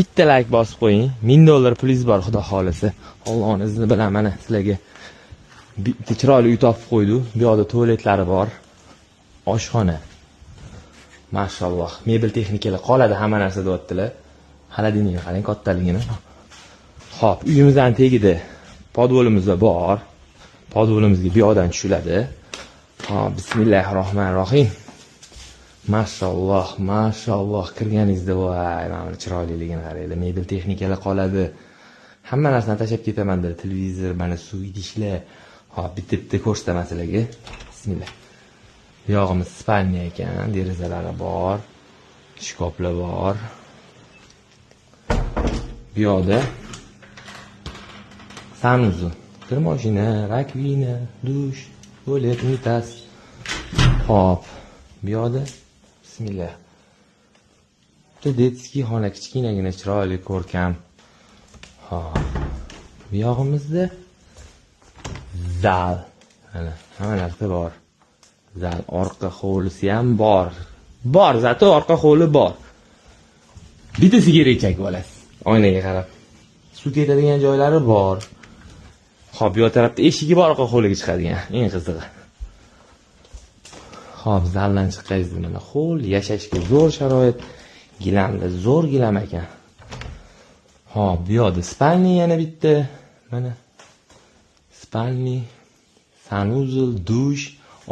Bitta layk bosib qo'ying. $1000 pulingiz bor, xudo xolisa. Allohning izni bilan mana sizlarga bitta chiroyli uy topib qo'ydi. Bu yoqda tualetlari bor. Oshxona. Mashalloh. Mebel texnikalar qoladi, hamma narsa deyaptilar. Xolodilnikni qarang kattaligini. Xo'p, uyimizdan tagida podvolimiz bor. Podvolimizga bu yoqdan tushiladi. Xo'p, bismillahirrohmanirrohim. Mashalloh, mashalloh, kirganingizda voy, mana buni chiroyliligini qaranglar. Mebel texnikalar qoladi. Hamma narsani tashlab ketaman dedi. Televizor, mana suv idishlar. Xo'p, bitta-bitta ko'rsataman sizlarga. Bismillah. Bu yog'imiz spalniya ekan, derazalari bor, shkaflar bor. Bu yoqda sanuzel, kir mashina, rakvina, dush, tualet, unitaz. Xo'p, bu yoqda bismillah. Bitta детский xona, kichkinagina, chiroyli, ko'rkam. Xo'p. Bu yog'imizda zal. Mana hamma narsa bor. Zal, orqa hovlisi ham bor. Bor, zato orqa hovli bor. Bitta sigaret chekib olasiz. Oynaga qarab. Suv ketadigan joylari bor. Xo'p, bu yoq tarafda eshigi bor orqa hovliga chiqadigan. Eng qizig'i. Xo'p, zaldan chiqqaningizda mana hol, yashashga zo'r sharoit. Gilamda zo'r gilam ekan. Xo'p, bu yoqda spalni yana bitta. Mana spalni, sanuzel, dush,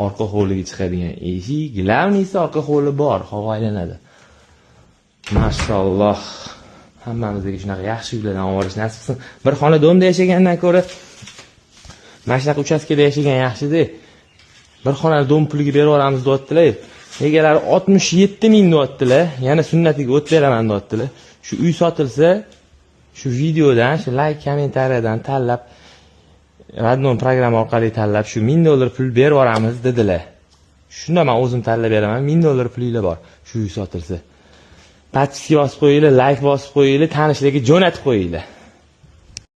orqa hovliga chiqadigan eshik, gilamnisi orqa hovli bor, havo aylanadi. Mashalloh. Hammamizga shunaqa yaxshi uylardan olish nasib qilsin. Bir xonadonda yashagandan ko'ra mana shunaqa uchastkada yashagan yaxshi-da. Bir xonali dom puliga berib yuboramiz deyaptilar. Egalari 67 ming deyaptilar. Yana sunnatiga o't beraman deyaptilar. Shu uy sotilsa, shu videodan, shu like, kommentariyadan tanlab, Radnon programma orqali tanlab shu $1000 pul berib yuboramiz dedilar. Shunda men o'zim tanlab beraman. $1000 pulinglar bor shu uy sotilsa. Подписка bosib qo'yinglar, like bosib qo'yinglar, tanishlarga jo'natib qo'yinglar.